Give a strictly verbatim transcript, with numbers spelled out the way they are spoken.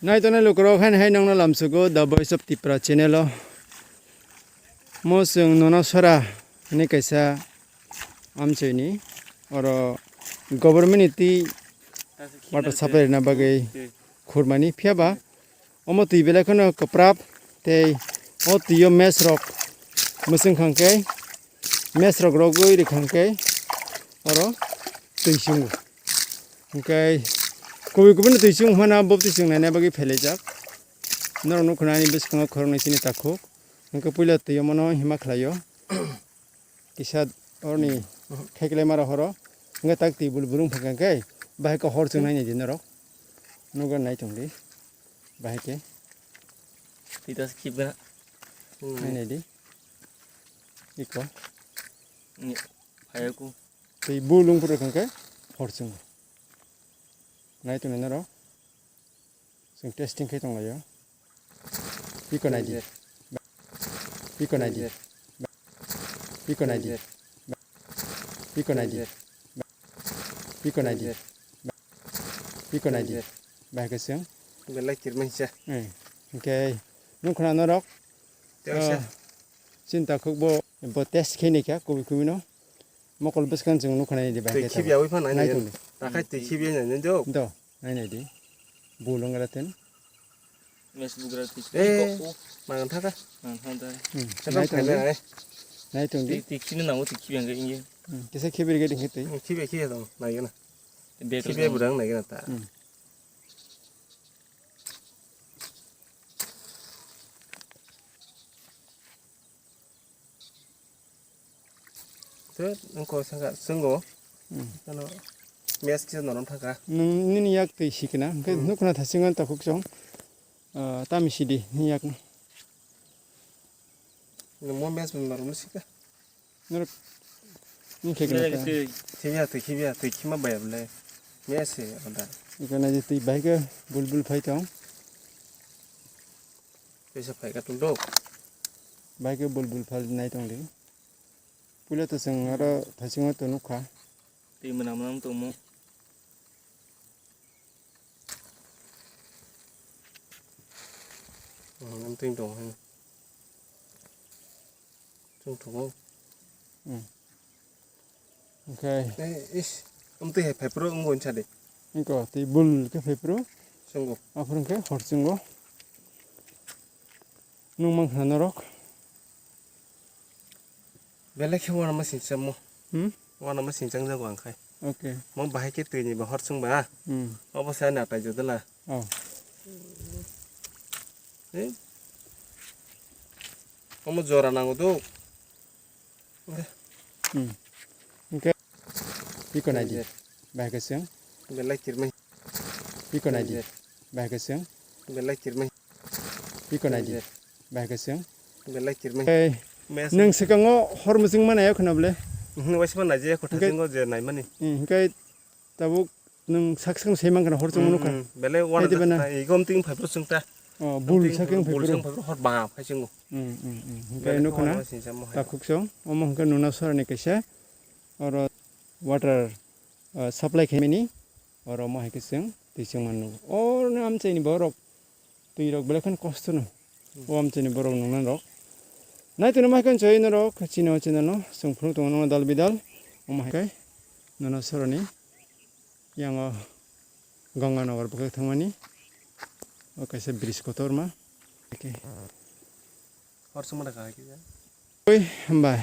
Nai tongnai lukurok haino hai nongno lamsugo The Voice of Tipra channel o. Mo chwng nono sora hwnwi kaisa amchoini oro government ni twi water supply rwna bagwi khurmani, phiya ba omo twi belai kheno kwprap tei o twi o mech rok mwswng khang khe, mech rok rogwi rwkhang khe oro twi chwngo. Hwnkhe kubui kubui no twi chwng phano bo twi chwng naina bagwi phelaijak. Norok nukha ani bwskango khoroknwi chini takhuk. Hwnkhe puila twi omono hima khlaio. Kisa oroni khaiklai mara horo. Hwnkhe tak twi bul burung phakha khe bahai khe hor chwng nainai di norok. Nukha nai tongdi. Bahai khe. Twi tas khibna. Nainai di. Iko. Ni, phayaku. Tei bu lungpro kangke hor chwngo. Nai tongnai norok. Chwng testing khe tonglaio. Iko nai di. Iko nai di. Iko nai di. Iko nai di. Iko nai di. Iko nai di. Bahai khe chwng. Belai kirmai se. Eh, hwnkhe nukha norok. Tei se. Ah, chini takhuk bo, bo test khe ni kha kubui kubui no. Mokol bwskango chwng nukha nai di bahai khe. Twi khibiyawi phan nai tongdi. Takhai twi khibiya nai do. Do, nai nai di. Bulung era ten. Mes bugra twi. Eh, mangan thaka. Mangan thaka. Hmm, nai tongdi. Nai tongdi. Twi khini nango twi khibiya ngai inge. Hmm, kisa khibir ge dingkhe twi. Khibiya khibiya tong nai gana. Khibiya burang nai gana ta. Hmm. Tei nung koi sangka swngo. Hmm. Ano mes kisa norom thangka. Nung nini yak twi sikna, hwnkhe hmm, nukna thasingo takhuk chong. Ah, tami sidi ni yak. Nung mo mes norom sika. Norok ni khe gana ta. Khibiya twi khibiya twi khima baya bole. Mes se ada. Ikana je twi bahai khe bulbul phai tong. Kaisa phaika tongdo. Bahai khe bulbul phal nai tongdi. Puila to chwng aro thaisingo to nukha. Twi mwnam mwnam tongmo. Hmm, amtwing tong hai. Chwng thungo. Hmm. Hwnkhe. Eh, is, amtwi hai phaiphuru wngwi sa de. Wngkha, tei bul khe phaiphuru. Chwngo. Aphuru hwnkhe hor chwngo. Nung mankha norok. Belai khe uanama singchamo. Hmm? Uanama singchang jago ang khai. Okay. Mo bahai khe twi ni ba hor chwng ba. Hmm. Obo se ani atai jodela. Oh. Eh? Omo jora nango do. Hmm. Hwnkhe iko nai di. Bahai khe chwng. Belai kirmai. Iko nai di. Bahai khe chwng. Belai kirmai. Iko nai di. Bahai khe chwng. Belai kirmai. Nwng swkango hor mwchwng ma nai o khwna bole? Waisa ma nai je kotha jwngo je naimani. Hwnkhe tabuk nwng sak sak sai mankha hor chwngma nukha. Belai wana igom ting phaiphuru chwngta. Oh, bul sak phaiphuru hor ba phai chwngo. Hwnkhe nukha na takhuk chwng. Omo hwnkhe nuna sorani kaisa oro water, ah, supply khaimani. Oro omo hai khe chwng twi chwngma nugo. Oro amchaini borok twi rok belai kheno kosto no. O amchaini borok nungnai rok. Nai tongma hai khe chwng norok chini o channel no chwng phunuk tongo nono dal bidal. Omo hai khe nono soroni yang o Ganga Nagar bwkhak thangmani. O kaisa bridge kotorma. Oi, hambai.